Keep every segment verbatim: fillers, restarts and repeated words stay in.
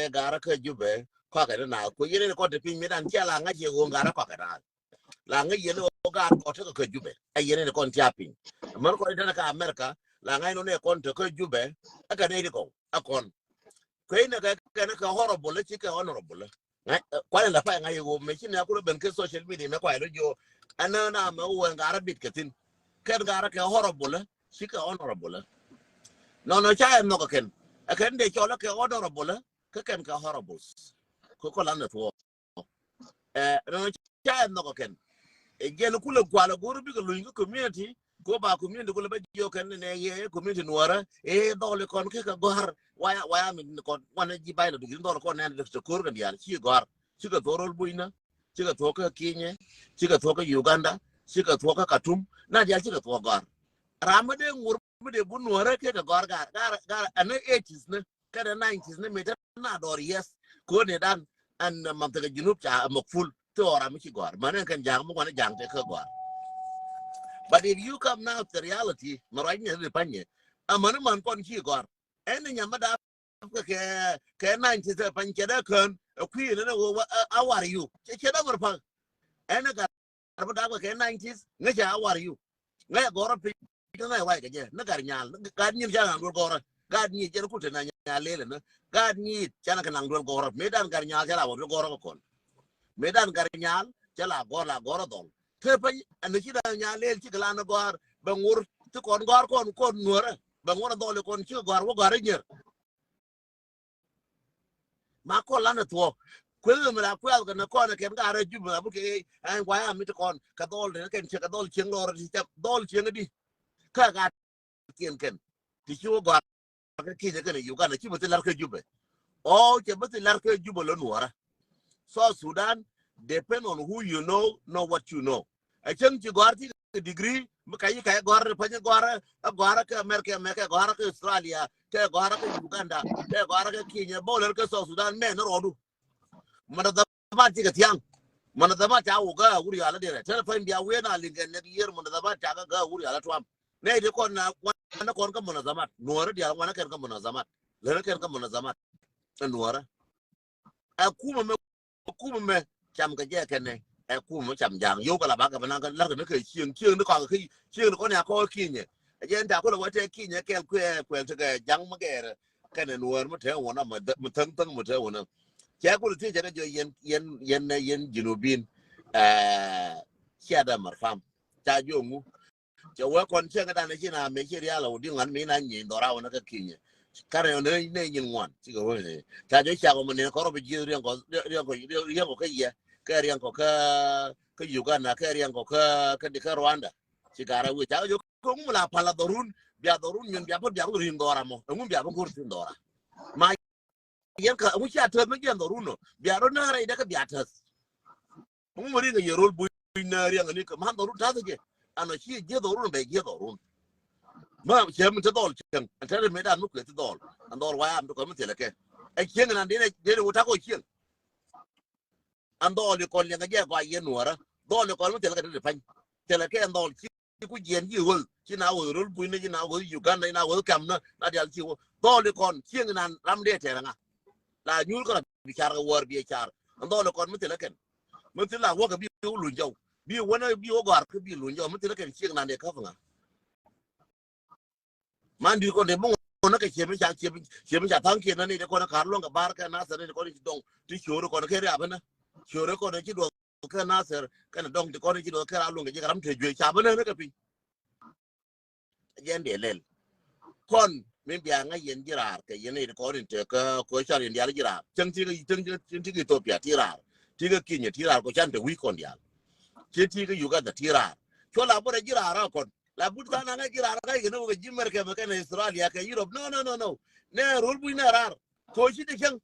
garä kä Jubɛ kɔakɛ ni naath. Kuɛ yɛn ni kɔn te piny mi dan cia la ŋa̱c yɛ ɣöö garä kɔakɛ naath. La ŋäc yɛn ɣöö gaat kɔn tekɛ kä Jubɛ. Ɛ yɛn ni kɔn tia piny. Män kɔn itɛn kä America, la ŋa̱c nɔ ni kɔn te kä Jubɛ. Ɛ kɛ ni di kɔn. Ɛ kɔn. Kuɛ ni kɛ kɛ ni kɛ horrible, ci kɛ honorable. Ŋa̱c, ɛ, kualɛ la pay ŋa̱c yɛ ɣöö mɛ ci ni akulɛ ben kɛ social media mɛ kuay lo jo. Ɛn na mɛ ɣöö garä bit kɛ thin. Kɛn garä kɛ horrible, ci kɛ honorable. Nɔnɔ ca ɛ nhɔk kɛn. Ɛ kɛn dee cɔl kɛ honorable, kɛ kɛn kɛ horribles. Kɛ kɔ lan ɛ thuɔɔ. Ɛ, nɔnɔ ca ɛ nhɔk kɛn. Ɛ jɛn kulɛ gual ɛ go̱r bikɛ luny kä community. Kɛ ba community kulɛ bä jiɔ kɛn nɛ yɛ community nuɔrä. Ɛ dhɔli kɔn kɛ kɛ gɔ̱r. Waya, waya mi kɔn wanɛ ji̱ bay na duk ji̱ dhɔli kɔn nɛ duk te ko̱r kɛn diaal ci gɔ̱r. Cikɛ thuɔk Rol Buinä. Cikɛ thuɔk kä Kinyɛ. Cikɛ thuɔk kä Uganda. Cikɛ thuɔk kä Katum. Na diaal cikɛ thuɔk gɔ̱r. Ram mi dee ŋur mi dee bu nuɔrä kɛ kɛ gɔ̱r gar, gar, gar, ɛn eighties ni. Kɛnɛ nineties ni mi te na dɔr yes. Koni dan ɛn mantikä Junub ca mɔk ful ti ɔra mi ci gɔr. Mani kɛn jaŋ mi wani jaŋ te kä gɔr. But if you come now to reality, mi ruac ni ri panye. Amani man kɔn ci gɔr. Ɛn ni nyam mi da kɛ, kɛ nineties pany cɛ da kän. Ɛ kui̱ ni ni wä, wä, a, a war you. Cɛ, cɛ da mur paŋ. Ɛn ni gar mi da kɛ nineties, ŋäcɛ a war you. Ŋäcɛ gɔrä piny, ŋäcɛ wac kɛ jɛ, ni gar nyal, ni gar nyit ca naŋ duel gɔrä. Gar nyit jɛn kut te na nyal lelɛ ni. Gar nyit ca naŋ kɛ naŋ duel gɔrä. Mëë dan gar nyal ca la wä duel gɔrä kɛ kɔn. Mëë dan gar nyal ca la gɔr la gɔrä dhɔl. Te piny, ɛn ni ci na nyal lel ci kɛ la ni gɔr, bɛ ŋur, ti kɔn gɔr kɔn, kɔn nuɔrä. Bɛ ŋur dhɔl kɔn ci gɔr wä gɔr nyer. Ma kɔn lanɛ thuɔk. Kueth mi la kuɛth kɛ ni kɔn kɛn ka rɛ Jubɛ mi la bukɛ ɛn guay a mi ti kɔn kɛ dhɔl ti kɛn cɛ kɛ dhɔl cieŋ lɔr ti cɛ dhɔl cieŋ di. Kä ka kiɛn kɛn ti ci wä gɔr kɛ Kinyɛ kɛn Uganda ci bɛ thi lar kä Jubɛ. Ɔ cɛ bɛ thi lar kä Jubɛ lɔ nuɔrä. South Sudan depend on who you know, know what you know. Ɛ cäŋ ci gɔ̱a̱r ti kɛ degree mi ka yi ka yi gɔ̱a̱r ri pany gɔ̱a̱r ɛ gɔ̱a̱r kä America mɛ kɛ gɔ̱a̱r kä Australia kɛ gɔ̱a̱r kä Uganda kɛ gɔ̱a̱r kä Kenya bä wä lɛr kä South Sudan mɛ ni rɔɔdu. Mɔnɔ dhama ti kɛ thiaŋ mɔnɔ dhama ti a wä kä wur yalä dirɛ tɛn pany bia wee na liŋ kɛ nɛk yiër mɔnɔ dhama ti a kä kä wur yalä tuam. Nɛ ti kɔn na wan kɔn kä mɔnɔ dhama nuɔrä dial wan kɛn kä mɔnɔ dhama lɛr kɛn kä mɔnɔ dhama nuɔrä. Ɛ kumɛ mɛ kumɛ mɛ cam kɛ jɛ kɛnɛ ɛ kumɛ mɛ cam jaŋ yow kɛ la bakɛ bɛ naŋ kɛ lar kɛ ni kɛ cieŋ cieŋ ni kɔakɛ kɛ cieŋ ni kɔn ya kɔk Kinyɛ. Ɛ jɛ ni ta kulɛ wä tɛ Kinyɛ kɛl kuɛ kuɛl tekɛ jaŋ mɛ gɛɛrɛ kɛnɛ nuɔr mɛ tɛ wunä mɛ thäŋ thäŋ mɛ tɛ wunä. Cɛ kulɛ thiec cɛ kɛ jɔ yɛn yɛn yɛn yɛn Junubin. Ɛ cia dɛ mɛ fam ca jɔ ŋu. Cɛ wee kɔn cieŋ dan ci na mɛ ci rial a wudi ŋuan mi na nyi dhɔra wä na kä Kinyɛ. Karɛ wä na nyi ŋuan ci kɛ wä ni ca jɔ ca kɔ mɛ ni kɔrɔ bi jieth riɛŋ kɔ riɛŋ kɔ riɛŋ kɔ kä yɛ kɛ riɛŋ kɔ kä kä Uganda kɛ riɛŋ kɔ kä kä di kä Rwanda. Ci garɛ wee ca jɔ kɛ ŋu mi la pala dhɔrun bia dhɔrun nyin bia put bia put rin dhɔra mɔ ŋu bia put rin dhɔra. Ma yɛn kä ŋu cia täth mi jiɛn dhɔrun nɔ bia rɔ näk rɛy dɛ kä bia täth. Ŋu mi riŋ a yɛ Rol Buinä riɛŋ ni kä man dhɔrun tath jɛ. An ɔ ci jiɛ dhɔrun bɛ jiɛ dhɔrun. Ma cɛ mi te dhɔl cieŋ an te ri mi dan mi kuɛ ti dhɔl an dhɔl waya mi te kɔ mi thilɛ kɛ. Ɛ cieŋ nan dee dee wä takɔ cieŋ. An dhɔl i kɔn liɛŋ a jɛ kɔ a yɛ nuɔrä dhɔl i kɔn mi thilɛ kɛ te ti pany. Thilɛ kɛ an dhɔl ci ci ku jiɛn ci ɣöl ci na ɣöl Rol Buinä ci na ɣöl Uganda ci na ɣöl kɛm na na dial ci wä dhɔl i kɔn cieŋ nan ram dee tɛr ŋa. La nyuur kɛ rɔ bi car kɛ wäär bi car an dhɔl i kɔn mi thilɛ kɛn. Mi thil la wäkɛ bi wä luny jɔw bi wä na bi wä gɔar kɛ bi luny jɔw mi thilɛ kɛn cieŋ nan dee käp ŋa. Man di kɔn dee mi ŋuɔn kɛ ciemi ca ciemi ca thaŋ kiɛn na ni dee kɔn kar luɔŋ kɛ bar kɛ nasar ni dee kɔn ci dɔŋ ti ciööri kɔn kɛ riap ni ciööri kɔn ci duɔth kɛ nasar kɛn dɔŋ ti kɔn ci duɔth kɛ ra luɔŋ kɛ ji̱ kɛ ram te juey ca bi nɛn kɛ piny. Jɛn dee lɛl kɔn min bia ŋa yɛn ji̱ raar kɛ yɛn ni dee kɔn in te kä kɔ car yɛn dial ji̱ raar cäŋ ti kä cäŋ ti kä Ethiopia ti raar ti kä Kenya ti raar kɔ can te wi̱i̱ kɔn dial. Ci ti kä Uganda ti raar cuɔ la bä rɛ ji̱ raar a kɔn. La but than aŋa ji̱ raar aŋa ikɛ ni wä kɛ ji̱ America mɛ kɛn Australia kɛ Europe. No, no, no, no. Nɛ Rol Buinä raar. Koci ti cäŋ.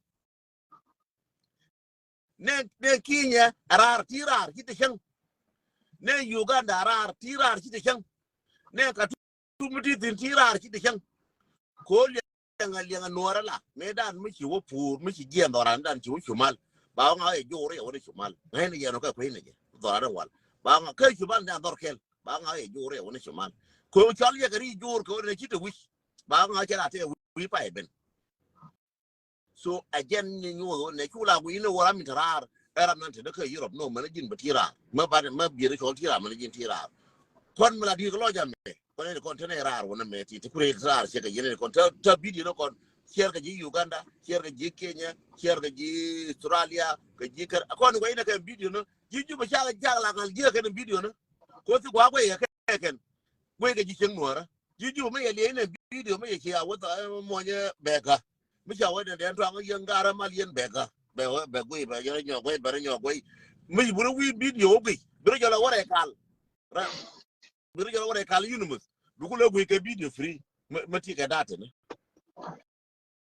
Nɛ, nɛ Kenya raar ti raar ci ti cäŋ. Nɛ Uganda raar ti raar ci ti cäŋ. Nɛ Katum ti thin ti raar ci ti cäŋ. Ko liɛŋ a liɛŋ a nuɔrä la. Mëë dan mi ci wä puur, mi ci jiɛn dhɔran dan ci wä cumal. Ba wä ŋa wä yɛ jur yɛ wä ni cumal. Ŋäc ni yɛn wä kɛ kui̱ ni jɛ. Dhɔran dan wal. Ba wä ŋa kɛ cumal ni a dhɔr kɛl. Ba wä ŋa wä yɛ jur yɛ wä ni cumal. Ko cɔl yɛ kɛ ri jur kɛ wä ni ci te wi̱c. Ba wä ŋa wä cɛ la te wi̱c pa yɛ ben. So a jɛn ni nyuɔth wä nɛ cu la ku in wä ram in te raar. Ɛ ram nan te dä kä Europe nɔ mɛn ji̱n bä ti raar. Mɛ ban mɛ bier cɔl ti raar mɛn ji̱n ti raar. Kɔn mi la di̱i̱t kɛ lɔc amɛ kɔn in kɔn te nɛ raar wä nɛ mɛ ti ti kure raar cɛ kɛ yɛn in kɔn te te video nɔ kɔn. Share kɛ ji̱ Uganda, share kɛ ji̱ Kenya, share kɛ ji̱ Australia, kɛ ji̱ kɛ kɔn wä in kɛ video nɔ ji̱ Juba ca kɛ jak la kal ji̱ kɛ kɛn video nɔ. Ko thi gua guey kɛ kɛ kɛn guey kɛ ji̱ cieŋ nuɔrä. Ji̱ Juba mi yɛ liɛ in video mi yɛ cia wä thɔ muɔnyɛ bɛka. Mi ca wä dɛn dɛn tuaŋ yɛn garä mal yɛn bɛka. Bɛ wä bɛ guey bɛ yɛn nyɔk guey bɛ nyɔk guey. Mi burä wi̱i̱ video guey burä jɔl a wä rɛ kal. Rɛ burä jɔl a wä rɛ kal yunumith. Duku lɛ guey kɛ video free. Mi ti kɛ datin.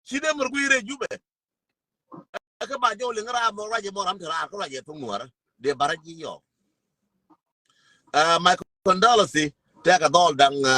Ci dee mur gui̱i̱r ɛ Jubɛ. Ɛ kä ba jɔw liŋ raar mɔ ruacɛ mɔ ram ti raar kä ruacɛ thuŋ nuɔrä. Dee barä ji̱ yɔɔ. Ɛ, my condolence tɛkɛ dhɔl daŋ, ɛ,